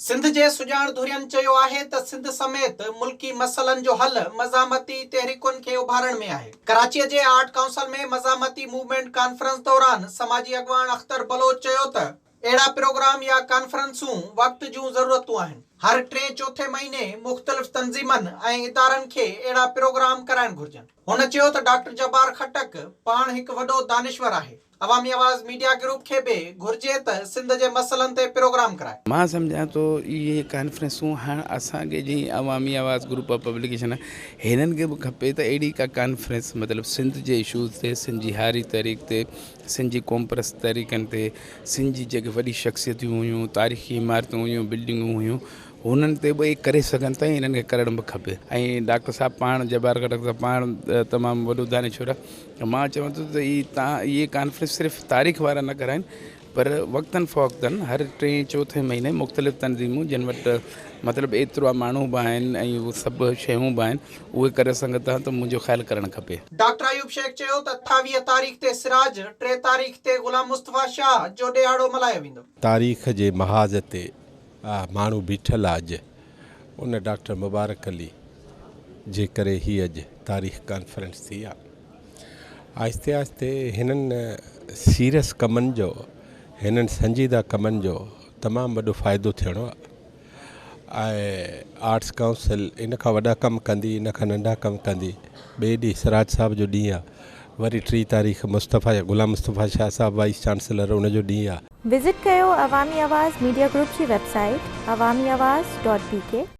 سنڌ جي سڄاڻ ڌرين چيو آهي ته سنڌ سميت ملڪي مسئلن جو حل مزاحمتي تحريڪن کي اڀارڻ ۾ آهي. ڪراچيء جي آرٽ ڪائونسل ۾ مزاحمتي موومينٽ ڪانفرنس دوران سماجي اڳواڻ اختر بلوچ چيو ته اهڙا پروگرام يا ڪانفرنسون وقت جون ضرورتون آهن. هر ٽئين چوٿين مهيني مختلف تنظيمن ۽ ادارن کي اهڙا پروگرام ڪرائڻ گهرجن. هن چيو ته ڊاڪٽر جبار خٽڪ پاڻ هڪ وڏو دانشور آهي. عوامي آواز ميڊيا گروپ کي به گهرجي ته سنڌ جي مسئلن تي پروگرام ڪرائي. مان سمجهان ٿو اهي ڪانفرنسون هاڻ اسان کي جيئن عوامي آواز گروپ آف پبليڪيشن آهي هنن کي به کپي ته اهڙي ڪا ڪانفرنس مطلب سنڌ جي اشوز تي سنڌ جي هاري تحريڪ تي سنڌ جي قومپرست تحريڪن تي سنڌ جي جيڪي وڏي شخصيتون هيون تاريخي عمارتون هيون بلڊنگون هيون هنن تي به اهي ڪري سگهن ٿا ۽ هنن کي ڪرڻ به کپي ۽ ڊاڪٽر صاحب پاڻ جبار خٽڪ صاحب پاڻ تمام وڏو دانشور آهي ته مان چوان ٿو ته هي تان اهي ڪانفرنس صرف تاريخ وارا نه ڪرائين پر وقتن فوقتن هر ٽئين چوٿين مهيني مختلف تنظيمون جن وٽ مطلب ايترا ماڻهو به آهن ۽ اهي سڀ شيون به آهن اهي ڪري سگهن ٿا ته منهنجو خيال ڪرڻ کپي. ڊاڪٽر ايوب شيخ چيو ته 28 تاريخ تي سراج، ٽي تاريخ تي غلام مصطفيٰ شاهه جو ڏهاڙو ملهايو ويندو. تاريخ جي محاذ تي ماڻهو بيٺل آ اڄ ان ڊاڪٽر مبارڪ علي جي ڪري هي اڄ تاريخ ڪانفرنس ٿي آ. آهستي آهستي هنن سيريس ڪمن جو هنن سنجيده ڪمن جو تمام وڏو فائدو ٿيڻو آ ۽ آرٽس ڪائونسل ان کان وڏا ڪم ڪندي ان کان ننڍا ڪم ڪندي. ٻئي ڏينهن سراج صاحب جو ڏينهن آ وري ٽي تاريخ مصطفيٰ غلام مصطفيٰ شاهه صاحب وائيس چانسلر ان جو ڏينهن آ. وزٽ ڪيو عوامي آواز ميڊيا گروپ جي website Awami Awaz dot B K.